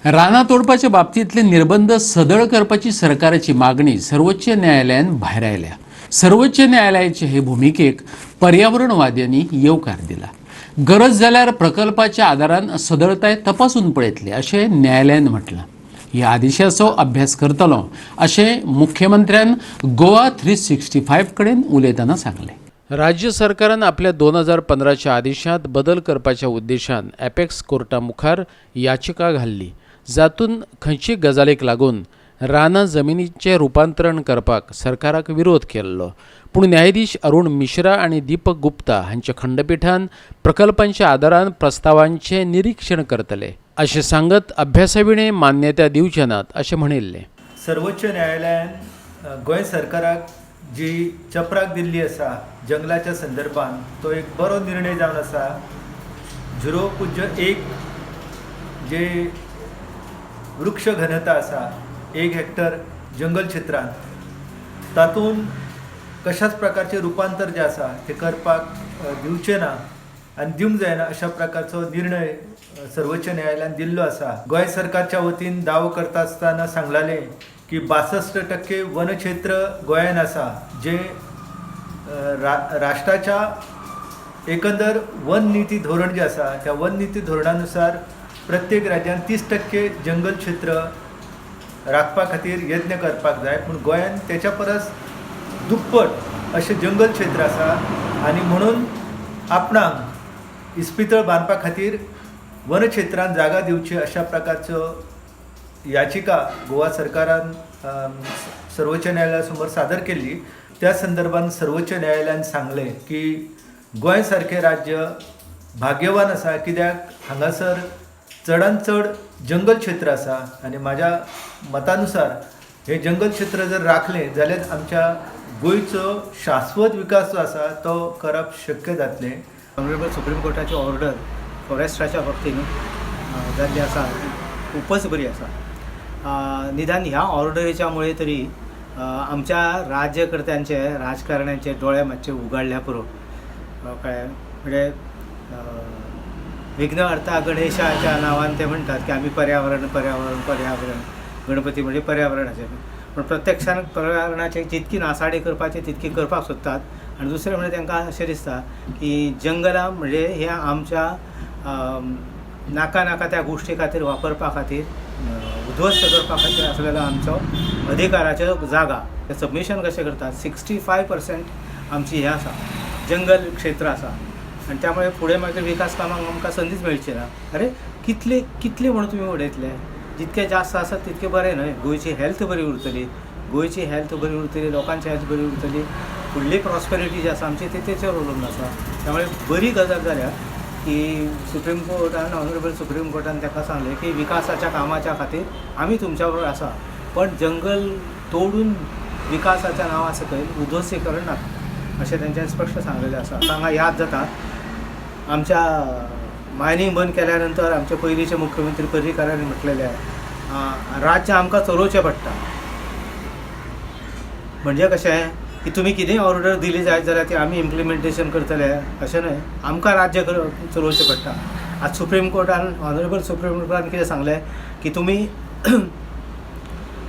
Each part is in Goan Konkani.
रानां तोडपाच्या बाबतींतले निर्बंध सदळ करपाची सरकाराची मागणी सर्वोच्च न्यायालयान भायरायल्या. सर्वोच्च न्यायालयाचे हे भुमिकेक पर्यावरणवाद्यांनी येवकार दिला. गरज जाल्यार प्रकल्पाच्या आदारान सदळताय तपासून पळयतले अशें न्यायालयान म्हटलां. ह्या आदेशाचो अभ्यास करतलो अशें मुख्यमंत्र्यान गोवा 365 कडेन उलयतना सांगलें. राज्य सरकारान आपल्या 2015च्या आदेशांत बदल करपाच्या उद्देशान एपेक्स कोर्टा मुखार याचिका घाल्ली, जातून खंयचे गजालीक लागून रानां जमिनीचें रुपांतरण करपाक सरकाराक विरोध केल्लो. पूण न्यायाधीश अरुण मिश्रा आनी दीपक गुप्ता हांच्या खंडपिठान प्रकल्पांच्या आदारान प्रस्तावांचें निरीक्षण करतले अशें सांगत अभ्यासाविणें मान्यता दिवचे नात अशें म्हणिल्लें. सर्वोच्च न्यायालयान गोंय सरकाराक जी चपराक दिल्ली आसा जंगलाच्या संदर्भात, तो एक बरो निर्णय जावन आसा. 0.1 जे वृक्ष घनता आसा 1 हेक्टर जंगल क्षेत्रांत, तातूंत कशाच प्रकारचें रुपांतर जें आसा तें करपाक दिवचें ना आनी दिवंक जायना अशा प्रकारचो निर्णय सर्वोच्च न्यायालयान दिल्लो आसा. गोंय सरकारच्या वतीन दावो करता आसतना सांगलालें की 62% वनक्षेत्र गोंयान आसा, जें राष्ट्राच्या एकंदर वन निती धोरण जें आसा, त्या वन निती धोरणानुसार प्रत्येक राज्यान 30% जंगल क्षेत्र राखपा खातीर यत्न करपाक जाय. पूण गोंयान तेच्या परस दुप्पट अशें जंगल क्षेत्र आसा आनी म्हणून आपणाक इस्पितळ बांदपा खातीर वनक्षेत्रान जागा दिवची अशा प्रकारचो याचिका गोवा सरकारान सर्वोच्च न्यायालया समोर सादर केल्ली. त्या संदर्भात सर्वोच्च न्यायालयान सांगलें की गोंय सारकें राज्य भाग्यवान आसा, कित्याक हांगासर चडान चड जंगल क्षेत्र आसा आनी म्हाज्या मतानुसार हें जंगल क्षेत्र जर राखलें जाल्यार आमच्या गोंयचो शाश्वत विकास जो आसा तो करप शक्य जातलें. ऑनरेबल सुप्रीम कोर्टाची ऑर्डर फॉरेस्टाच्या बाबतीन जाल्ली आसा ती खूपच बरी आसा. निदान ह्या ऑर्डरीच्या मुळे तरी आमच्या राज्यकर्त्यांचे, राजकारण्यांचे दोळे मातशे उगाडल्या पुरो. कळ्ळें? म्हणजे विघ्नहर्ता गणेशाच्या नांवान ते म्हणटात की आमी पर्यावरण, पर्यावरण, पर्यावरण, गणपती म्हणजे पर्यावरणाचे, पण प्रत्यक्षान पर्यावरणाचे जितकी नासाडी करपाची तितकी करपाक सोदतात. आनी दुसरें म्हणजे तांकां अशें दिसता की जंगलां म्हणजे हे आमच्या नाका नाका त्या गोश्टी खातीर वापरपा खातीर, उद्ध्वस्त करपा खातीर आसलेलो आमचो अधिकाराच्यो जागा. ते सबमिशन कशें करतात, 65% आमची हें आसा, जंगल क्षेत्र आसा आनी त्यामुळे फुडें मागीर विकास कामांक आमकां संदीच मेळची ना. अरे, कितले कितले म्हणून तुमी उडयतले? जितके जास्त आसत तितकें बरें न्हय? गोंयची हेल्थ बरी उरतली, गोंयची हेल्थ बरी उरतली, लोकांची हेल्थ बरी उरतली, फुडली प्रॉस्पेरिटी जी आसा आमची ती तेचेर अवलंबून आसा. त्यामुळे बरी गजाल जाल्या की सुप्रीम कोर्टान, ऑनरेबल सुप्रीम कोर्टान ताका सांगलें की विकासाच्या कामाच्या खातीर आमी तुमच्या बरोबर आसा, पण जंगल तोडून विकासाच्या नांवा सकयल उद्ध्वस्तीकरण नाका अशें तेंच्यांनी स्पश्ट सांगलेलें आसा. आतां हांगा याद जाता, आमच्या मायनींग बंद केल्या नंतर आमचे पयलींचे मुख्यमंत्री पर्रीकारांनी म्हटलेलें, राज्य आमकां चलोवचें पडटा. म्हणजे कशें की तुमी कितेंय ऑर्डर दिली जायत जाल्यार ती आमी इम्प्लिमेंटेशन करतले अशें न्हय, आमकां राज्य चलोवचें पडटा. आज सुप्रीम कोर्टान, ऑनरेबल सुप्रीम कोर्टान कितें सांगलें की तुमी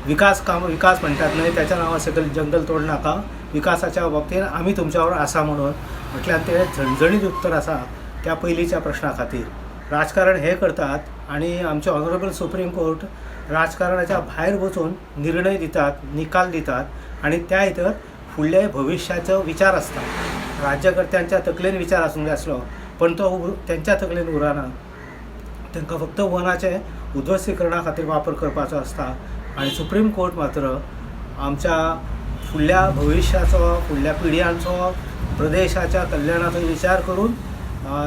विकास काम, विकास म्हणटात न्हय, त्याच्या नांवा सकयल जंगल तोड नाका, विकासाच्या बाबतीन आमी तुमच्या बरोबर आसा म्हणून म्हटल्यार तें झणझणीत उत्तर आसा त्या पयलींच्या प्रश्ना खातीर. राजकारण हे करतात आनी आमचे ऑनरेबल सुप्रीम कोर्ट राजकारणाच्या भायर वचून निर्णय दितात, निकाल दितात आनी त्या भितर फुडल्या भविश्याचो विचार आसता. राज्यकर्त्यांच्या तकलेन विचार आसूंक जाय आसलो, पण तो तेंच्या तकलेन उरना. तांकां फक्त वनाचें उद्ध्वस्तीकरणा खातीर वापर करपाचो आसता आनी सुप्रीम कोर्ट मात्र आमच्या फुडल्या भविश्याचो, फुडल्या पिढयांचो, प्रदेशाच्या कल्याणाचो विचार करून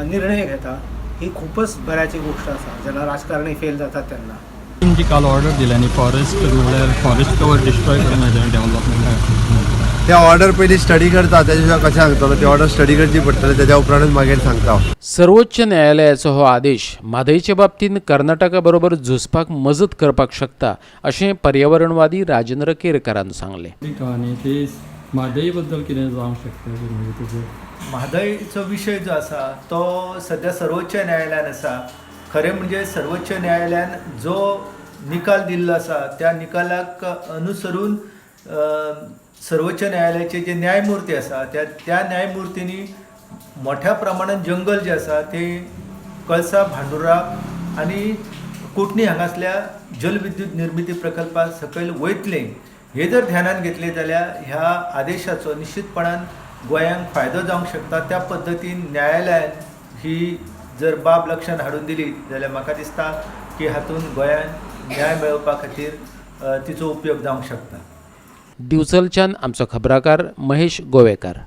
निर्णय घेता. ही खूपच बऱ्याची गोश्ट आसा जेन्ना राजकारणी फेल जातात तेन्ना. जी काल ऑर्डर दिल्या न्ही, फॉरेस्ट म्हणल्यार फॉरेस्ट कवर डिस्ट्रॉय करून डेव्हलपमेंटा. ते ऑर्डर पयली स्टडी करता, तेज्या शिवाय कशें सांगतलो? ती ऑर्डर स्टडी करची पडटली, तेज्या उपरांतच मागीर सांगता हांव. सर्वोच्च न्यायालयाचो हो आदेश म्हादयचे बाबतींत कर्नाटका बरोबर झुजपाक मजत करपाक शकता अशें पर्यावरणवादी राजेंद्र केरकारान सांगलें. आनी ते म्हादय बद्दल कितें जावंक शकता म्हणजे तेजेर? म्हादयचो विशय जो आसा तो सद्या सर्वोच्च न्यायालयान आसा. खरें म्हणजे सर्वोच्च न्यायालयान जो निकाल दिल्लो आसा त्या निकालाक अनुसरून सर्वोच्च न्यायालयाचे जे न्यायमुर्ती आसा त्या त्या न्यायमुर्तींनी मोठ्या प्रमाणान जंगल जें आसा तें कळसा, भांडुरा आनी कोटणी हांगासल्या जलविद्युत निर्मिती प्रकल्पा सकयल वयतलें हें जर ध्यानान घेतलें जाल्यार ह्या आदेशाचो निश्चितपणान गोंयांक फायदो जावंक शकता. त्या पद्दतीन न्यायालयान ही जर बाब लक्षांत हाडून दिली जाल्यार म्हाका दिसता की हातूंत गोंयांत न्याय मेळोवपा खातीर तिचो उपयोग जावंक शकता. दिवचलच्यान आमचो खबराकार महेश गोवेकार.